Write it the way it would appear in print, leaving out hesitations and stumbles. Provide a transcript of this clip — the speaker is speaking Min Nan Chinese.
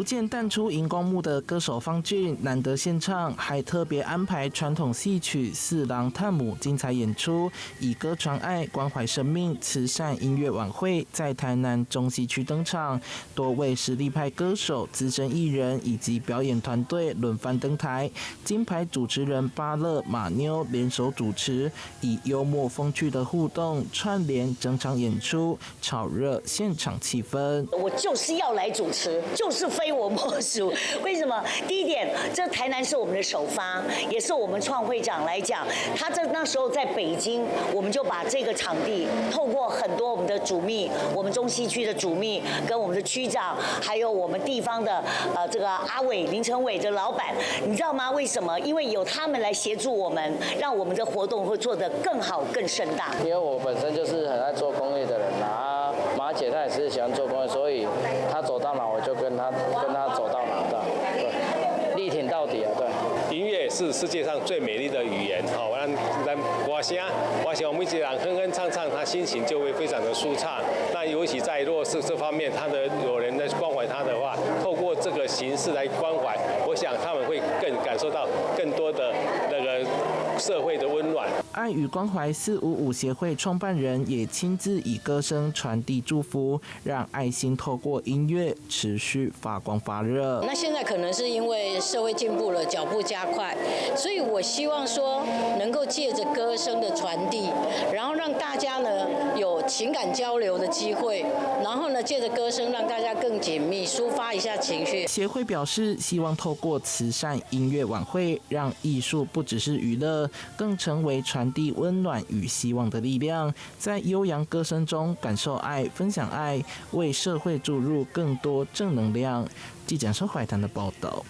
漸淡出熒光幕的歌手方俊難得獻唱，還特別安排傳統戲曲《四郎探母》精彩演出，以歌傳愛、關懷生命慈善音樂晚會在台南中西區登場，多位實力派歌手、資深藝人以及表演團隊輪番登台，金牌主持人芭樂、馬妞聯手主持，以幽默風趣的互動串聯整場演出，炒熱現場氣氛。我就是要來主持，就是非我莫屬。為什麼？第一點，這台南是我們的首發，也是我們創會長來講，他在那時候在北京，我們就把這個場地透過很多我們的主秘，我們中西區的主秘跟我們的區長，還有我們地方的這個阿偉林成偉的老闆，你知道嗎？為什麼？因為有他們來協助我們，讓我們的活動會做得更好、更盛大。因為我本身就是很愛做公益的人啊，馬姐她也是喜歡做公益，所以她走到哪我就跟她走到哪的，對，力挺到底啊，對。音樂是世界上最美麗的語言，好，咱咱歌聲，我想每一個人哼哼唱唱，他心情就會非常的舒暢。那尤其在弱勢這方面，他的有人來關懷他的話，透過這個形式來關懷，我想他們會更感受到更多的那個社會的溫暖。愛與關懷455協會創辦人也親自以歌聲傳遞祝福，讓愛心透過音樂持續發光發熱。那現在可能是因為社會進步了，腳步加快，所以我希望說能夠借着歌聲的傳遞，然後讓大家呢有情感交流的機會，然後呢借着歌聲讓大家更緊密，抒發一下情緒。協會表示，希望透過慈善音樂晚會，讓藝術不只是娛樂，更成為傳遞溫暖與希望的力量，在悠揚歌聲中感受愛、分享愛，為社會注入更多正能量。記者收懷談的報道。